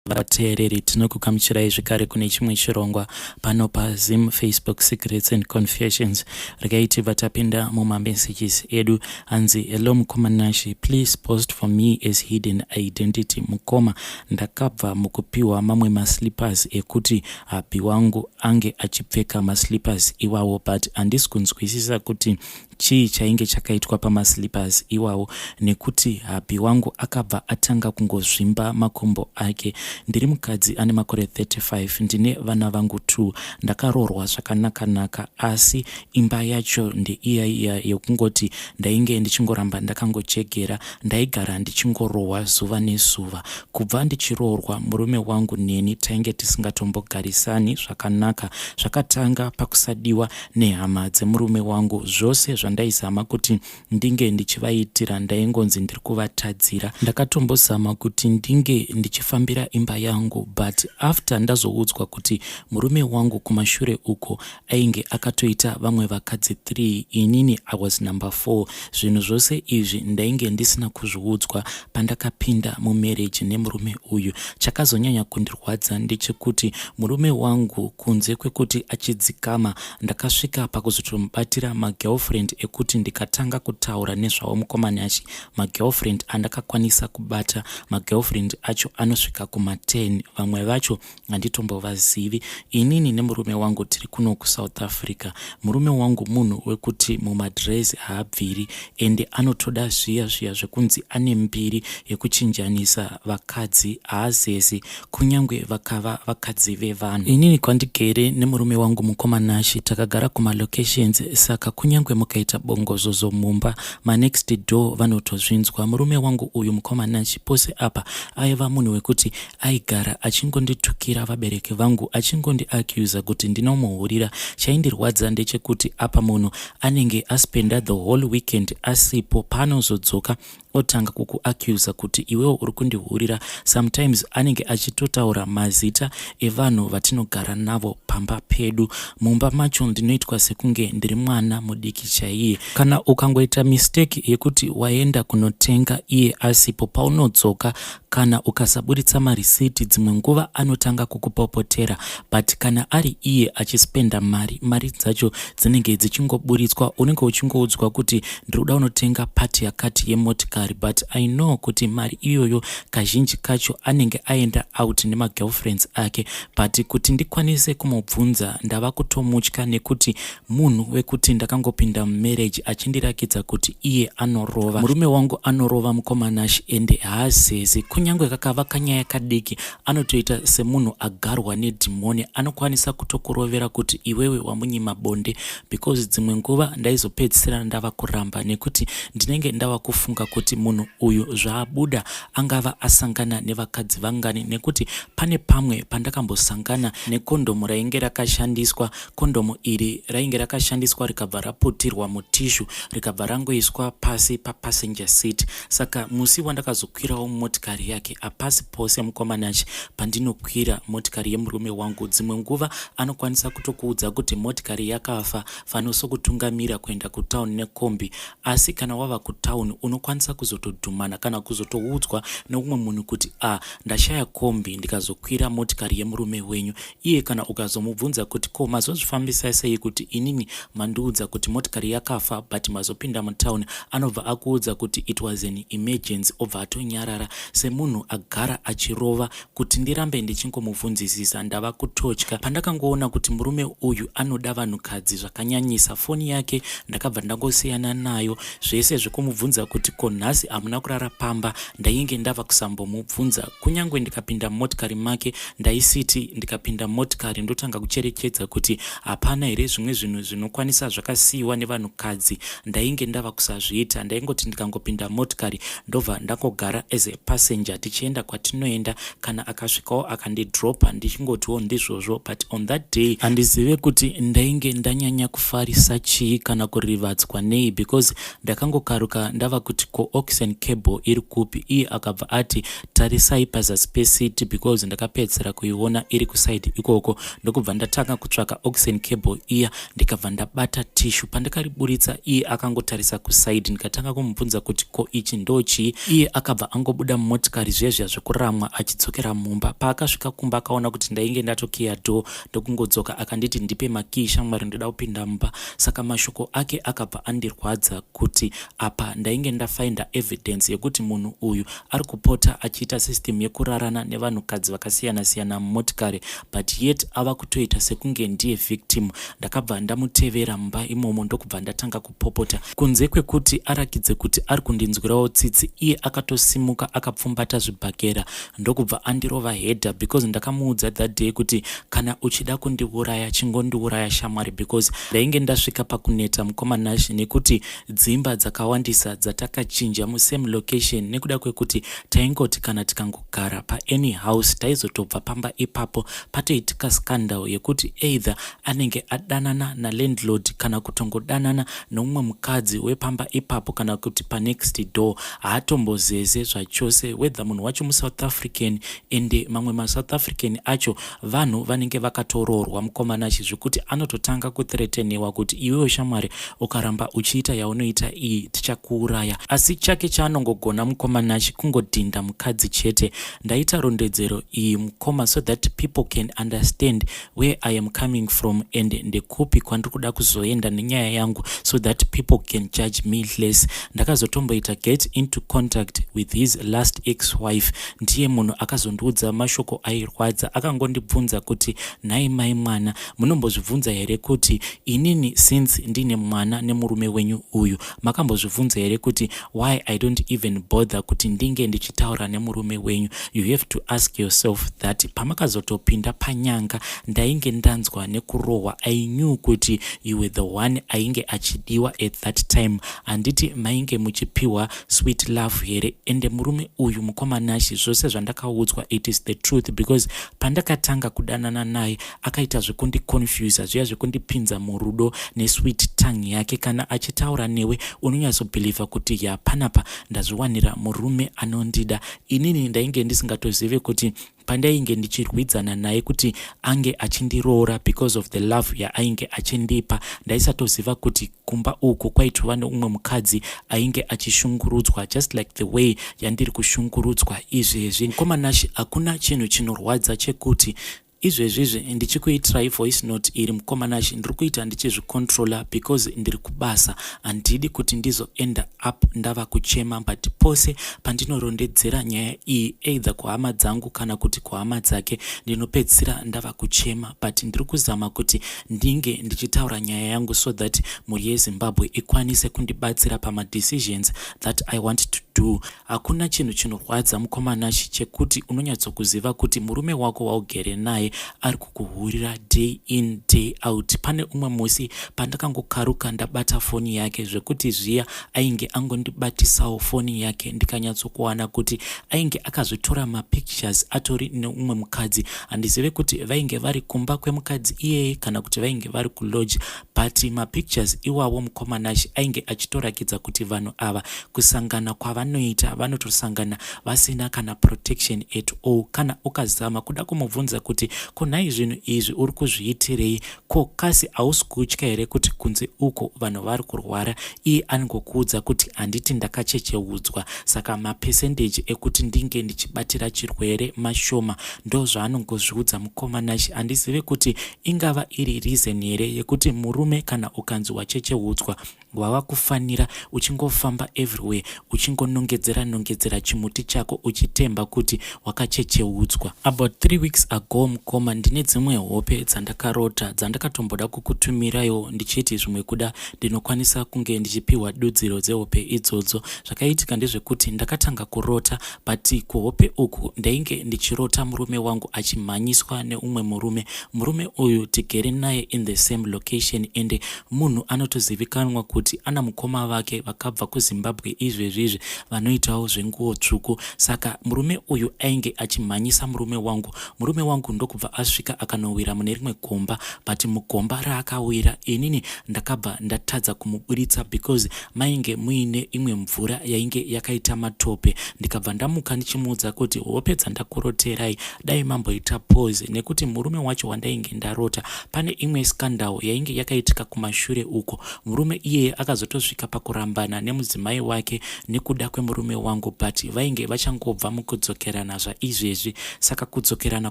Vateereri, tinokugamuchirai zvekare kune chimwe chirongwa pano paZim Facebook Secrets and Confessions. Regai tibva tapinda mumamessages edu. Hanzi, hello mukoma Nashe, please post for me as hidden identity. Mukoma, ndakabva mukupiwa mamwe maslippers ekuti hubby wangu ange achipfeka maslippers iwawo, but handisi kunzwisisa kuti Chii chainge chakaitwa pamaslippers iwawo nekuti hubby wangu akabva atanga kungozvimba makumbo ake. Ndiri mukadzi ane makore 35 ndine vana vangu two. Ndakaroorwa zvakanaka naka asi imba yacho ndeiya iya yekungoti ndainge ndichingoramba ndakangojegera. Ndaigara ndichingorohwa zuva nezuva. Kubva ndichiroorwa murume wangu neni tainge tisingatombogarisani zvakanaka. Zvakatanga pakusadiwa nehama dzemurume wangu. Zvose zvandaizama kuti ndinge ndichivaitira ndaingonzi ndiri kuvatadzira. Ndakatombozama kuti ndinge ndichifambira imba yangu but after ndazoudzwa kuti murume wangu kumashure uko ainge akatoita vamwe vakadzi 3 inini I was number 4. Zvinhu zvose izvi ndainge ndisina kuzviudzwa pandakapinda mumarriage nemurume uyu. Chakazonyanya kundirwadza ndechekuti murume wangu kunze kwekuti achidzikama ndakasvika pakuzotomubatira magirlfriend ekuti ndikatanga kutaura nezvawo mukoma Nashy magirlfriend andakakwanisa kubata magirlfriend acho anosvika kuma10 vamwe vacho handitombovazivi. Inini nemurume wangu tiri kuno kuSouth Africa. Murume wangu munhu wekuti mumadress haabviri ende anotoda zviya zviya zvekunzi ane mbiri yekuchinjanisa vakadzi haazezi kunyangwe vakava vakadzi vevanhu. Inini kwandigere nemurume wangu mukoma Nashy takagara kumalocations saka kunyangwe mukaita bongozozo mumba manext door vanotozvinzwa. Murume wangu uyu mukoma Nashy pose apa aiva munhu wekuti Aigara achingonditukira vabereki vangu achingondiaccuser kuti ndinomuhurira. Chaindirwadza ndechekuti apa munhu anenge aspenda the whole weekend asipo paanozodzoka otanga kukuaccuser kuti iwewe uri kundihurira. Sometimes anenge achitotaura mazita evanhu vatinogara navo pamba pedu. Mumba macho ndinoitwa sekunge ndiri mwana mudiki chaiye. Kana ukangoita mistake yekuti waenda kunotenga iye asipo paunodzoka Kana ukasaburitsa marisiti dzimwe nguva anotanga kukupopotera but kana ari iye achispenda mari, mari dzacho dzinenge dzichingoburitswa unenge uchingoudzwa kuti ndiri kuda kunotenga part yakati yemotikari but I know kuti mari iyoyo kazhinji kacho anenge aenda out nemagirlfriends ake but kuti ndikwanise kumubvunza ndava kutomutya nekuti Munhu wekuti ndakangopinda mumarriage achindirakidza kuti iye anorova. Murume wangu anorova mukoma Nash ende haazezi. Kunyangwe kakava kanyaya kadiki anotoita semunhu agarwa nedhimoni. Anokwanisa kutokurovera kuti iwewe wamunyima bonde because dzimwe nguva ndaizopedzisira ndava kuramba nekuti ndinenge ndava kufunga kuti munhu uyu zvaabuda angava asangana nevakadzi vangani nekuti pane pamwe pandakambosangana nekondomu rainge rakashandiswa Kondomu iri rainge rakashandiswa rikabva raputirwa mutishu rikabva rangoiswa pasi papassenger seat. Saka musi wandakazokwirawo motikari yake hapasi pose mukoma Nashy pandinokwira motikari yemurume wangu. Dzimwe nguva anokwanisa kutokuudza kuti motikari yakafa fanosokutungamira kuenda kutown nekombi asi kana wava kutown unokwanisa kuzotodhumana kana kuzotoudzwa neumwe munhu kuti ah ndashaya kombi ndikazokwira motikari yemurume wenyu Iye kana ukazomubvunza kuti ko mazozvifambisa sei kuti inini mandiudza kuti motikari yakafa but mazopinda mutown anobva akuudza kuti it was an emergency obva atonyarara semunhu agara achirova kuti ndirambe ndichingomubvunzisisa ndava kutotya pandakangoona kuti murume uyu anoda vanhukadzi zvakanyanyisa foni yake ndakabva ndangosiyana nayo zvese zvekumubvunza kuti ko nhasi hamuna kurara pamba ndainge ndava kusambomubvunza kunyange ndikapinda mumotikari make Ndaisiti ndikapinda mumotikari ndotanga kucherechedza kuti hapana here zvimwe zvinhu zvinokwanisa zvakasiiwa nevanhukadzi. Ndainge ndava kusazviita. Ndaingoti ndikangopinda mumotikari ndobva ndangogara as a passenger tichienda kwatinoenda. Kana akasvikawo akandidropper ndichingotiwo ndizvozvo. But on that day handizive kuti ndainge ndanyanya kufarisa chii kana kurivadzwa nei, because ndakangokaruka ndava kuti, "Ko oxen cable iri kupi?" Iye akabva ati, "Tarisai pazasi peseat, because ndakapedzisira kuiona iri kuside ikoko." Ndokubva ndatanga kutsvaka oxen cable iya, ndikabva ndabata tissue. Pandakariburitsa, iye akangotarisa kuside. Ndikatanga kumubvunza kuti, "Ko ichi ndo chii?" Iye akabva angobuda mumotikari zviya zvekuramwa achidzokera mumba. Paakasvika kumba, akaona kuti ndainge ndatokiya door, ndokungodzoka akanditi, "Ndipe makii shamwari, ndoda kupinda mumba." Saka mashoko ake akabva andirwadza kuti apa ndainge ndafinda evidence yekuti munhu uyu ari kupota achiita system yekurarana nevanhukadzi vakasiyana-siyana mumotikari, but yet ava kutoita sekunge ndiye victim. Ndakabva ndamutevera mumba imomo, ndokubva ndatanga kupopota. Kunze kwekuti arakidze kuti ari kundinzwirawo tsitsi, iye akatosimuka akapfumbata zvibhakera, ndokubva andirova header, because ndakamuudza that day kuti, "Kana uchida kundiuraya, chingondiuraya shamwari," because ndainge ndasvika pakuneta, mukoma Nash, nekuti dzimba dzakawandisa dzatakachinja musame location, nekuda kwekuti taingoti kana tikangogara paany house, taizotobva pamba ipapo patoitika scandal yekuti either anenge adanana nalandlord kana kutongodanana nomumwe mukadzi wepamba ipapo kana kuti panext door. Haatombozeze zvachose, whether munhu wacho muSouth African. Ende mamwe maSouth African acho vanhu vanenge vakatoroorwa, mukoma Nash, zvekuti anototanga kuthreateniwa kuti, "Iwewo shamwari, ukaramba uchiita yaunoita iyi, tichakuuraya." Asi chake chaanongogona, mukoma Nash, kungodhinda mukadzi chete. Ndaita rondedzero iyi, mukoma, so that people can understand where I am coming from and ndekupi kwandiri kuda kuzoenda nenyaya yangu, so that people can judge me less. Ndakazotomboita get into contact with his last ex wife. Ndiye munhu akazondiudza mashoko airwadza. Akangondibvunza kuti, "Nhai mai mwana, munombozvibvunza here kuti inini since ndine mwana nemurume wenyu uyu, makambozvibvunza here kuti why I don't even bother kuti ndinge ndichitaura nemurume wenyu? You have to ask yourself that. Pamakazotopinda panyanga, ndainge ndanzwa nekurohwa. I knew kuti you were the one ainge achidiwa at that time. Handiti mainge muchipiwa sweet love here?" Ende murume uyu, mukoma Nash, zvose zvandakaudzwa, it is the truth, because pandakatanga kudanana naye, akaita zvekundiconfusa zviya, zvekundipinza murudo nesweet tongue yake. Kana achitaura newe, unonyatsobhilivha kuti, "Ya, panapa ndazviwanira murume anondida." Inini ndainge ndisingatozivi kuti pandainge ndichirwidzana naye kuti ange achindiroora because of the love yaainge achindipa, ndaisatoziva kuti kumba uku kwaitova neumwe mukadzi ainge achishungurudzwa just like the way yandiri kushungurudzwa izvezvi. Mukoma Nash, hakuna chinhu chinorwadza chekuti izvezvizvi ndichikuitirai voice note iri. Mukoma Nash, ndiri kuita ndichizvicontrola because ndiri kubasa. Handidi kuti ndizoenda up ndava kuchema, but pose pandinorondedzera nyaya iyi, either kuhama dzangu kana kuti kuhama dzake, ndinopedzisira ndava kuchema. But ndiri kuzama kuti ndinge ndichitaura nyaya yangu so that mhuri yeZimbabwe ikwanise kundibatsira pamadecisions that I want to do. Hakuna chinhu chinorwadza, mukoma Nash, chekuti unonyatsokuziva kuti murume wako waugere naye ari kukuhurira day in, day out. Pane umwe musi pandakangokaruka ndabata foni yake, zvekuti zviya ainge angondibatisawo foni yake, ndikanyatsokuwana kuti ainge akazvitora mapictures atori neumwe mukadzi. Handizive kuti vainge vari kumba kwemukadzi iyeye kana kuti vainge vari kulodge, but mapictures iwawo, mukoma Nash, ainge achitorakidza kuti vanhu ava kusangana kwavanoita, vanotosangana vasina kana protection at all. Kana ukazama kuda kumubvunza kuti, "Ko nhai, zvinhu izvi uri kuzviitirei? Ko kasi hausi kutya here kuti kunze uko vanhu vari kurwara?" Iye anongokuudza kuti, "Handiti ndakachecheudzwa, saka mapercentage ekuti ndinge ndichibatira chirwere mashoma." Ndo zvaanongozviudza, mukoma Nash. Handizive kuti ingava iri reason here yekuti murume kana ukanzi wachecheudzwa, wava kufanira uchingofamba everywhere uchingonongedzera nongedzera chimuti chako, uchitemba kuti wakachecheudzwa. About 3 weeks ago, mukoma, ndine dzimwe hope dzandakarota dzandakatomboda kukutumiraiwo, ndichiti zvimwe kuda ndinokwanisa kunge ndichipiwa dudziro dzehope idzodzo. Zvakaitika ndezvekuti ndakatanga kurota, but kuhope uku ndainge ndichirota murume wangu achimhanyiswa neumwe murume. Murume uyu tigere naye in the same location, ende munhu anotozivikanwa kuti kuti ana mukoma vake vakabva kuZimbabwe izvezvi izvi vanoitawo zvenguo tsvuku. Saka murume uyu ainge achimhanyisa murume wangu. Murume wangu ndokubva asvika akanowira mune rimwe gomba, but mugomba raakawira inini ndakabva ndatadza kumuburitsa because mainge muine imwe mvura yainge yakaita matope. Ndikabva ndamuka ndichimuudza kuti hope dzandakuroterai dai mamboita pause, nekuti murume wacho wandainge ndarota pane imwe scandal yainge yakaitika kumashure uko. Murume iyeye akazotosvika pakurambana nemudzimai wake nekuda kwemurume wangu, but vainge vachangobva mukudzokerana zvaizvezvi. Saka kudzokerana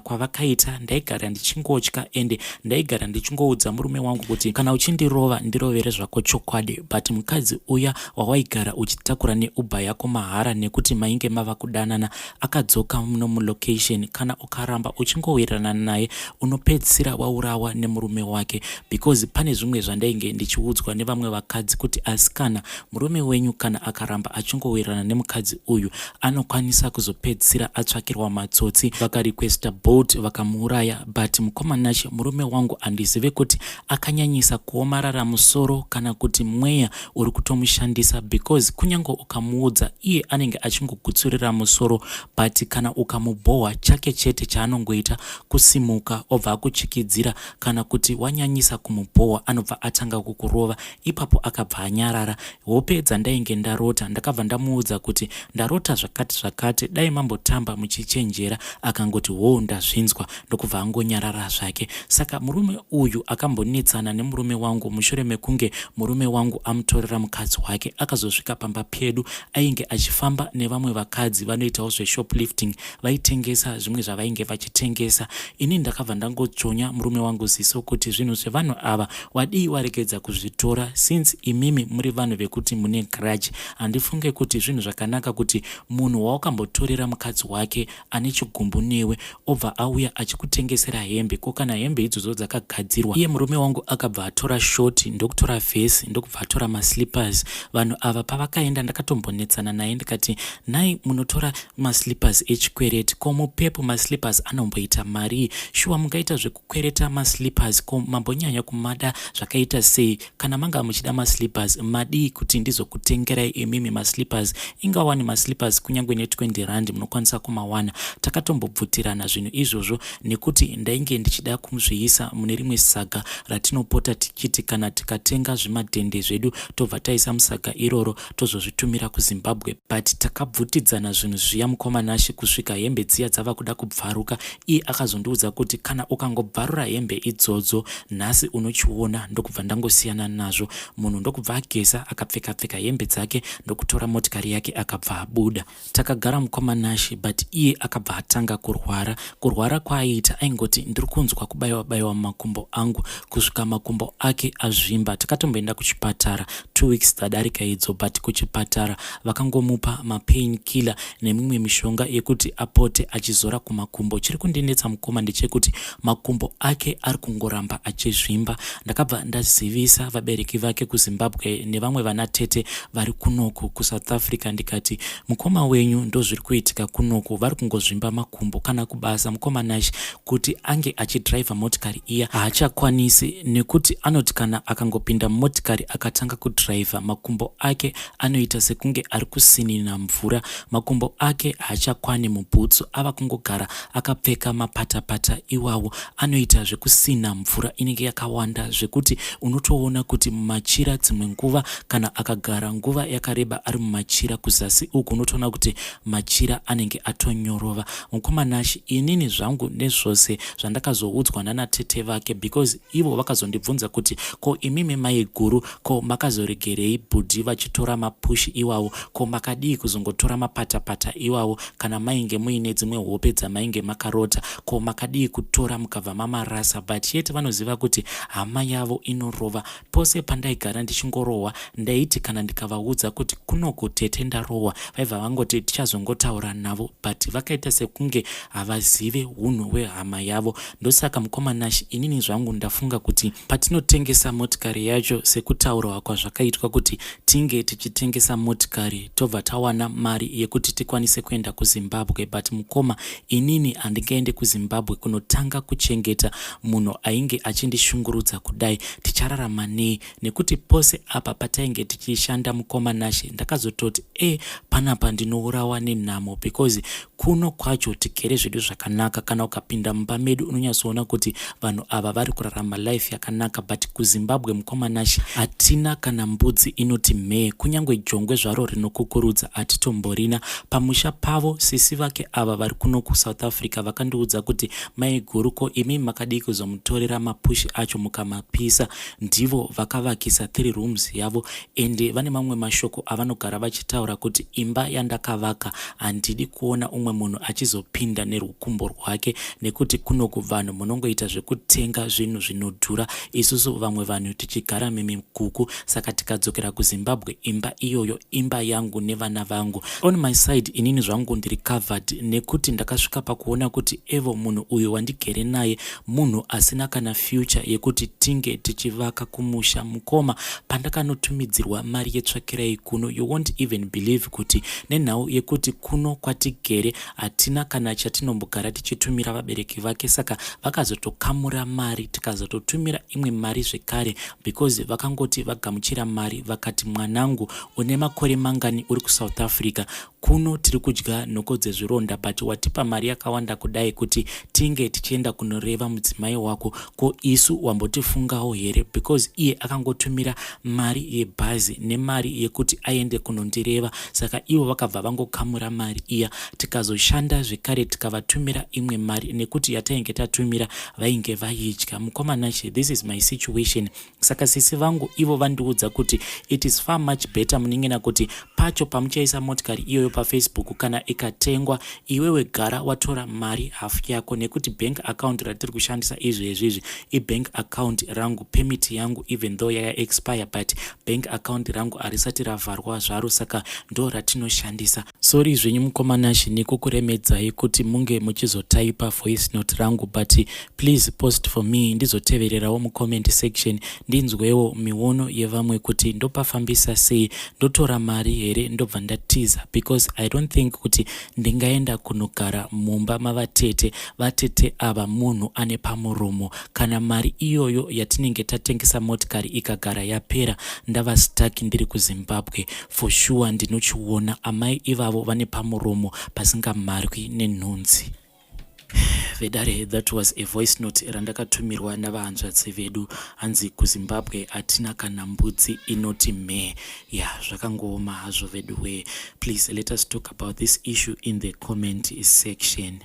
kwavakaita ndaigara ndichingotya, ende ndaigara ndichingoudza murume wangu kuti kana uchindirova ndirovere zvako chokwadi, but mukadzi uya wawaigara uchitakura neUber yako mahara nekuti mainge mava kudanana akadzoka muno mulocation, kana ukaramba uchingowirirana naye unopedzisira waurawa nemurume wake. Because pane zvimwe zvandainge ndichiudzwa nevamwe vakadzi kuti asikana, murume wenyu kana akaramba achingowirirana nemukadzi uyu anokwanisa kuzopedzisira atsvakirwa matsotsi, vakarequesta Bolt vakamuuraya. But mukoma Nashe, murume wangu handizive kuti akanyanyisa kuomarara musoro kana kuti mweya uri kutomushandisa, because kunyange ukamuudza iye anenge achingogutsurira musoro, but kana ukamubhohwa chake chete chaanongoita kusimuka obva akuchikidzira, kana kuti wanyanyisa kumubhohwa anobva atanga kukurova. Ipapo akabva anyarara. Hope dzandainge ndarota ndakabva ndamuudza kuti ndarota zvakati zvakati, dai mambotamba muchichenjera. Akangoti hoo, ndazvinzwa, ndokubva angonyarara zvake. Saka murume uyu akambonetsana nemurume wangu mushure mekunge murume wangu amutorera mukadzi wake. Akazosvika pamba pedu ainge achifamba nevamwe vakadzi vanoitawo zveshoplifting, vaitengesa zvimwe zvavainge vachitengesa. Ini ndakabva ndangotsvonya murume wangu ziso kuti zvinhu zvevanhu ava wadii waregedza kuzvitora, since imimi muri vanhu vekuti mune grudge. Handifunge kuti zvinhu zvakanaka kuti munhu wawakambotorera mukadzi wake ane chigumbu newe obva auya achikutengesera hembe. Ko kana hembe idzodzo dzakagadzirwa? Iye murume wangu akabva atora shoti, ndokutora vhesi, ndokubva atora maslippers. Vanhu ava pavakaenda ndakatombonetsana naye ndikati, nhai, munotora maslippers echikwereti, ko mupepo maslippers anomboita marii? Shuwa mungaita zvekukwereta maslippers? Ko mambonyanya kumada zvakaita sei? Kana manga muchida maslippers madii kuti ndizokutengerai imimi maslippers? Ingawani maslippers kunyange ne20 rand munokwanisa kumawana. Takatombobvutirana zvinhu izvozvo nekuti ndainge ndichida kuzviisa mune rimwe saga ratinopota tichiti kana tikatenga zvimadhende zvedu tobva taisa musaga iroro tozozvitumira kuZimbabwe. But takabvutidzana zvinhu zviya, mukoma Nashe, kusvika hembe dziya dzava kuda kubvaruka. Iye akazondiudza kuti kana ukangobvarura hembe idzodzo nhasi unochiona, ndokubva ndangosiyana nazvo. Munhu ndokubva ageza akapfeka pfeka hembe dzake, ndokutora motikari yake akabva abuda. Takagara, mukoma Nashe, but iye akabva atanga kurwara. Kurwara kwaaiita aingoti ndiri kunzwa kubayiwa bayiwa mumakumbo angu, kusvika makumbo ake azvimba. Takatomboenda kuchipatara 2 weeks dzadarika idzo, but kuchipatara vakangomupa mapain killer nemimwe mishonga yekuti apote achizora kumakumbo. Chiri kundinetsa, mukoma, ndechekuti makumbo ake ari kungoramba achizvimba. Ndakabva ndazivisa vabereki vake kuZimbabwe nevamwe vana tete vari kunoku kuSouth Africa, ndikati mukoma wenyu ndozviri kuitika kunoku, vari kungozvimba makumbo. Kana kubasa, mukoma Nash, kuti ange achidhiraivha motikari iya haachakwanisi, nekuti anoti kana akangopinda mumotikari akatanga kudhiraivha makumbo ake anoita sekunge ari kusinina mvura. Makumbo ake haachakwani mubhutsu, ava kungogara akapfeka mapatapata iwawo. Anoita zvekusina mvura inenge yakawanda zvekuti unotoona kuti mumachira dzimwe nguva kana akagara nguva yakareba ari mumachira kuzasi uku unotoona kuti machira anenge atonyorova. Mukoma Nashi, inini zvangu nezvose zvandakazoudzwa nanatete vake, because ivo vakazondibvunza kuti ko imimi mai guru, ko makazoregerei bhudhi vachitora mapushi iwawo? Ko makadii kuzongotora mapatapata iwawo kana mainge muine dzimwe hope dzamainge makarota? Ko makadii kutora mukabva mamarasa? But yet vanoziva kuti hama yavo inorova. Pose pandaigara ndichingorohwa, ndaiti kana ndikavaudza kuti kunoku tete ndarohwa, vaibva vangoti tichazongotaura navo, but vakaita sekunge havazive unhu hwehama yavo. Ndosaka, mukoma Nash, inini zvangu ndafunga kuti patinotengesa motikari yacho sekutaurwa kwazvakaitwa kuti tinge tichitengesa motikari tobva tawana mari yekuti tikwanise kuenda kuZimbabwe, but mukoma, inini handingaende kuZimbabwe kunotanga kuchengeta munhu ainge achindishungurudza kudai. Tichararama nei? Nekuti pose Pose apa patainge tichishanda, mukoma Nashe, ndakazototi e panapa ndinourawa nenhamo, because kuno kwacho tigere zvedu zvakanaka. Kana ukapinda mumba medu, unonyatsoona kuti vanhu ava vari kurarama life yakanaka, but kuZimbabwe, mukoma Nashe, hatina kana mbudzi inoti mhee, kunyange jongwe zvaro rinokukurudza hatitomborina. Pamusha pavo, sisi vake ava vari kuno kuSouth Africa vakandiudza kuti, "Mai guru, ko imi makadii kuzomutorera mapushi acho mukamapisa?" Ndivo vakavakisa three rooms yavo. Ende vane mamwe mashoko avanogara vachitaura kuti, "Imba yandakavaka handidi kuona umwe munhu achizopinda nerukumbo rwake, nekuti kunoku vanhu munongoita zvekutenga zvinhu zvinodhura, isusu vamwe vanhu tichigara mumikuku. Saka tikadzokera kuZimbabwe, imba iyoyo imba yangu nevana vangu." On my side, inini zvangu ndiri covered, nekuti ndakasvika pakuona kuti evo munhu uyu wandigere naye munhu asina kana future yekuti tinge tichivaka kumusha. Mukoma, pandakanotumidzirwa mari yetsvakirai kuno, you won't even believe kuti nenhau yekuti kuno kwatigere hatina kana chatinombogara tichitumira vabereki vake, saka vakazotokamura mari, tikazototumira imwe mari zvekare, because vakangoti vagamuchira mari vakati, "Mwanangu, une makore mangani uri kuSouth Africa? Kuno tiri kudya nhoko dzezvironda, but watipa mari yakawanda kudai kuti tinge tichienda kunoreva mudzimai wako. Ko isu wambotifungawo here?" Because iye akangotumira mari yebhazi nemari yekuti aende kunondireva. Saka ivo vakabva vangokamura mari iya. Tikazoshanda zvekare, tikavatumira imwe mari, nekuti yatainge tatumira vainge vaidya. Mukoma Nashe, this is my situation. Saka sisi vangu ivo vandiudza kuti it is far much better, munin'ina, kuti pacho pamuchaisa motikari iyoyo paFacebook, kana ikatengwa, iwewe gara watora mari hafu yako, nekuti bank account ratiri kushandisa izvezvizvi ibank account rangu. Permit yangu, even though yaka expire, but bank account rangu harisati ravharwa zvaro, saka ndo ratinoshandisa. Sorry zvenyu, mukoma Nashe, nekukuremedzai kuti munge muchizotaipa voice note rangu, but please post for me, ndizotevererawo mucomment section, ndinzwewo miono yevamwe kuti ndopafambisa sei. Ndotora mari here ndobva ndatiza? Because I don't think kuti ndingaenda kunogara mumba mavatete. Vatete ava munhu ane pamuromo. Kana mari iyoyo yatinenge tatengesa motikari ikagara yapera, ndava stuck ndiri kuZimbabwe for sure. Ndinochiona amai ivavo vane pamuromo pasingamarwi nenhunzi. Vedare, that was a voice note randakatumirwa navahanzvadzi vedu. Hanzi kuZimbabwe hatina kana mbudzi inoti mhe. Ya, zvakangooma hazvo vedu we. Please let us talk about this issue in the comment section.